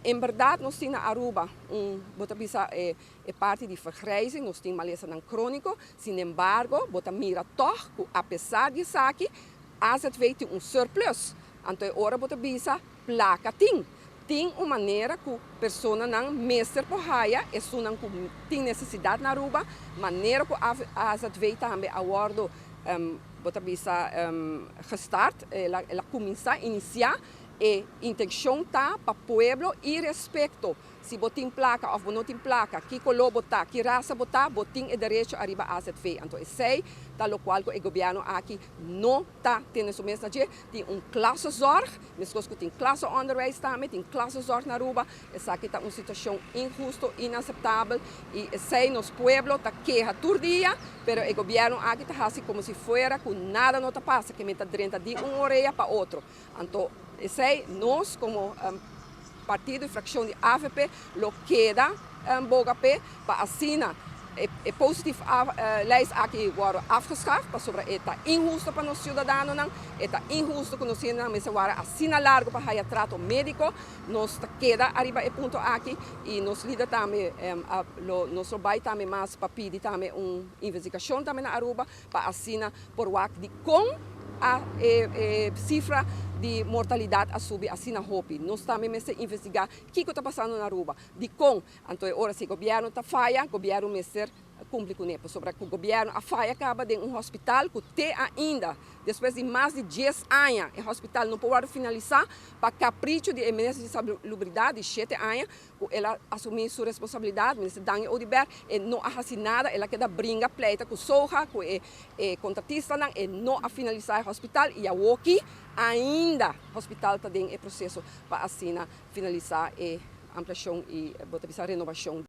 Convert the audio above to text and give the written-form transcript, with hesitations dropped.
En berdad nos tin na Aruba un, bo ta bisa, e parti di vergrijzing, nos tin malesanan cronico, sinembargo bo ta mira toch cu apesar di esaki AZV tin un surplus. Anto e ora bo ta bisa placa tin. Tin un manera cu personanan mester por haya, esunnan cu tin necesidad na Aruba, manera cu AZV tambe a wordo, bo ta bisa, gestart, el a cuminsa, inicia. E intencion ta pa pueblo irespecto si bo tin placa of bo no tin placa, ki color bo ta, ki rasa bo ta, bo tin e derecho ariba AZV. Anto esey ta locual cu e gobierno aki no ta tene su mes na dje. Tin un klassenzorg, mescos cu tin klassenonderwijs tambe, tin klassenzorg na Aruba. Esaki ta un situacion inhusto, inaceptabel y esey nos pueblo ta keha tur dia, pero e gobierno aki ta haci como si fuera cu nada no ta pasa, ke men ta drenta di un orea pa otro. Anto esey nos como partido y fraccion di avp lo keda boga p'e pa asina e positief lijst aki worde afgeschaft, pasobra e ta inhusto pa nos ciudadanonan, e ta inhusto cu nos hendenan mester wara asina largo pa haya trato medico. Nos ta keda ariba e punto aki y nos lider tambe lo nos lo bay tambe mas pa pidi tambe un investigacion tambe na Aruba pa asina por wak dicon a e cifra di mortalidad a subi asina hopi. Nos tambe mester investiga kico ta pasando na Aruba, dicon. Anto e ora si gobierno ta faya, gobierno mester cumpli cune, pasobra cu gobierno a faya caba den un hospital cu te ainda, despues di mas di 10 aña, e hospital no por wordo finalisa pa capricho di e minister di Salubridad di 7 aña cu el a asumi su responsabilidad, minister Dangui Oduber. E no a haci nada, el a keda bringa pleita cu SOHA, cu e contratistanan, e no a finalisa e hospital y awoki ainda hospital ta den e proceso pa asina finalisa e ampliacion y, bo ta bisa, renovacion.